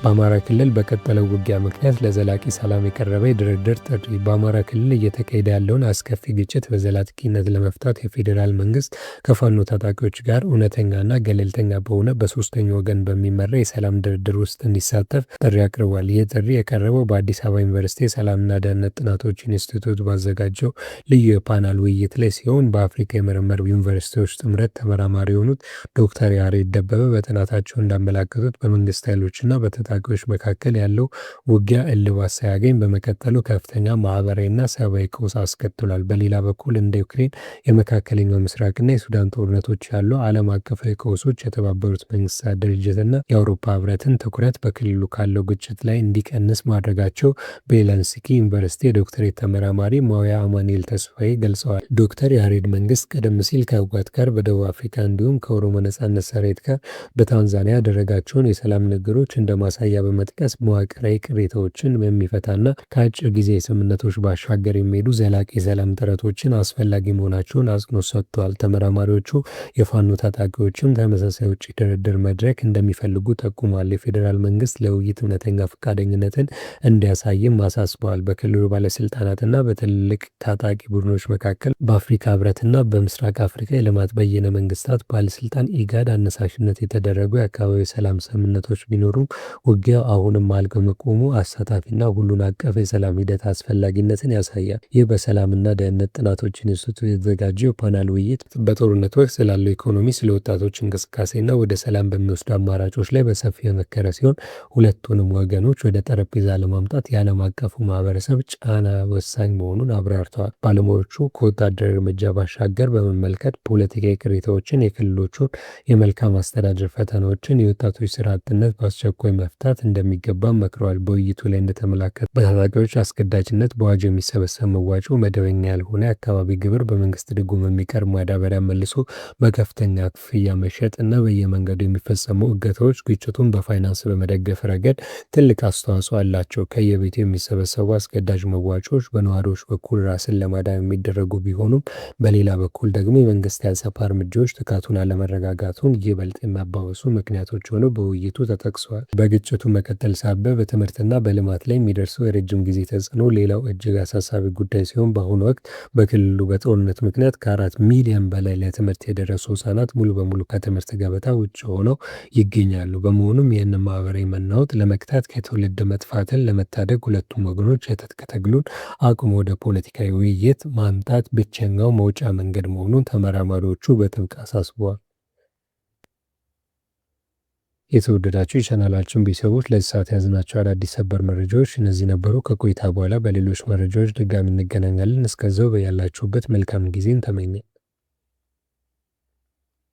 በአማራ ክልል በቀጠለው ውጊያ ምክንያት ለዘላቂ ሰላም የቀረበ የድርድር ጥሪ። በአማራ ክልል እየተካሄደ ያለውን አስከፊ ግጭት በዘላቂነት ለመፍታት የፌዴራል መንግስት ከፋኖ ታጣቂዎች ጋር እውነተኛና ገለልተኛ በሆነ በሶስተኛ ወገን በሚመራ የሰላም ድርድር ውስጥ እንዲሳተፍ ጥሪ አቅርቧል። ይህ ጥሪ የቀረበው በአዲስ አበባ ዩኒቨርሲቲ የሰላምና ደህንነት ጥናቶች ኢንስቲትዩት ባዘጋጀው ልዩ የፓናል ውይይት ላይ ሲሆን፣ በአፍሪካ የምርምር ዩኒቨርሲቲዎች ጥምረት ተመራማሪ የሆኑት ዶክተር ያሬድ ደበበ በጥናታቸው እንዳመላከቱት፣ በመንግስት ኃይሎችና በታጣቂዎች መካከል ያለው ውጊያ እልባት ሳያገኝ በመቀጠሉ ከፍተኛ ማህበራዊና ሰብአዊ ቀውስ አስከትሏል። በሌላ በኩል እንደ ዩክሬን፣ የመካከለኛው ምስራቅና የሱዳን ጦርነቶች ያሉ ዓለም አቀፋዊ ቀውሶች የተባበሩት መንግስታት ድርጅትና የአውሮፓ ህብረትን ትኩረት በክልሉ ካለው ግጭት ላይ እንዲቀንስ ማድረጋቸው በሄልሲንኪ ዩኒቨርሲቲ የዶክተሬት ተመራማሪ ማውያ አማኑኤል ተስፋዬ ገልጸዋል። ዶክተር ያሬድ መንግስት ቀደም ሲል ከህወሓት ጋር በደቡብ አፍሪካ እንዲሁም ከኦሮሞ ነጻነት ሰራዊት ጋር በታንዛኒያ ያደረጋቸውን የሰላም ንግግሮች እንደ ማሳያ በመጥቀስ፣ መዋቅራዊ ቅሬታዎችን የሚፈታና ከአጭር ጊዜ ስምምነቶች ባሻገር የሚሄዱ ዘላቂ የሰላም ጥረቶችን አስፈላጊ መሆናቸውን አጽንኦት ሰጥተዋል። ተመራማሪዎቹ የፋኖ ታጣቂዎችም ተመሳሳይ ውጭ ድርድር መድረክ እንደሚፈልጉ ጠቁመዋል። የፌዴራል መንግስት ለውይይት እውነተኛ ፈቃደኝነትን እንዲያሳይም አሳስበዋል። በክልሉ ባለስልጣናትና በትልልቅ ታጣቂ ቡድኖች መካከል በአፍሪካ ህብረትና በምስራቅ አፍሪካ የልማት በይነ መንግስታት ባለስልጣን ኢጋድ አነሳሽነት የተደረጉ የአካባቢ ሰላም ስምምነቶች ቢኖሩም፣ ውጊያው አሁንም አለመቆሙ አሳታፊና ሁሉን አቀፍ የሰላም ሂደት አስፈላጊነትን ያሳያል። ይህ በሰላምና ደህንነት ጥናቶች ኢንስቲትዩት የተዘጋጀው የፓናል ውይይት በጦርነት ወቅት ስላለው ኢኮኖሚ፣ ስለ ወጣቶች እንቅስቃሴና ወደ ሰላም በሚወስዱ አማራጮች ላይ በሰፊው የመከረ ሲሆን፣ ሁለቱንም ወገኖች ወደ ጠረጴዛ ለማምጣት የዓለም አቀፉ ማህበረሰብ ጫና ወሳኝ መሆኑን አብራርተዋል። ባለሙያዎቹ ከወታደራዊ እርምጃ ባሻገር በመመልከት ፖለቲካዊ ቅሬታዎችን፣ የክልሎቹን የመልካም አስተዳደር ፈተናዎችን፣ የወጣቶች ስራ አጥነት በአስቸኳይ መፍታት እንደሚገባ መክረዋል። በውይይቱ ላይ እንደተመላከተ በታጣቂዎች አስገዳጅነት በአዋጅ የሚሰበሰብ መዋጮ፣ መደበኛ ያልሆነ የአካባቢ ግብር፣ በመንግስት ድጎማ የሚቀርብ ማዳበሪያ መልሶ በከፍተኛ ክፍያ መሸጥ እና በየመንገዱ የሚፈጸሙ እገታዎች ግጭቱን በፋይናንስ በመደገፍ ረገድ ትልቅ አስተዋጽኦ አላቸው። ከየቤቱ የሚሰበሰቡ አስገዳጅ መዋጮዎች በነዋሪዎች በኩል ራስን ለማዳን የሚደረጉ ቢሆኑም፣ በሌላ በኩል ደግሞ የመንግስት የአጸፋ እርምጃዎች ጥቃቱን አለመረጋጋቱን ይበልጥ የሚያባብሱ ምክንያቶች ሆነው በውይይቱ ተጠቅሰዋል። በግጭቱ መቀጠል ሳቢያ በትምህርትና በልማት ላይ የሚደርሰው የረጅም ጊዜ ተጽዕኖ ሌላው እጅግ አሳሳቢ ጉዳይ ሲሆን፣ በአሁኑ ወቅት በክልሉ በጦርነት ምክንያት ከ4 ሚሊዮን በላይ ለትምህርት የደረሱ ህጻናት ሙሉ በሙሉ ከትምህርት ገበታ ውጭ ሆነው ይገኛሉ። በመሆኑም ይህንን ማህበራዊ መናወጥ ለመግታት፣ ከትውልድ መጥፋትን ለመታደግ ሁለቱም ወገኖች የትጥቅ ትግሉን አቁሞ ወደ ፖለቲካዊ ውይይት ማምጣት ብቸኛው መውጫ መንገድ መሆኑን ተመራማሪዎቹ በጥብቅ አሳስበዋል። የተወደዳችሁ የቻናላችን ቤተሰቦች፣ ለዚህ ሰዓት ያዝናቸው አዳዲስ ሰበር መረጃዎች እነዚህ ነበሩ። ከቆይታ በኋላ በሌሎች መረጃዎች ድጋሚ እንገናኛለን። እስከዛው በያላችሁበት መልካም ጊዜን ተመኘን።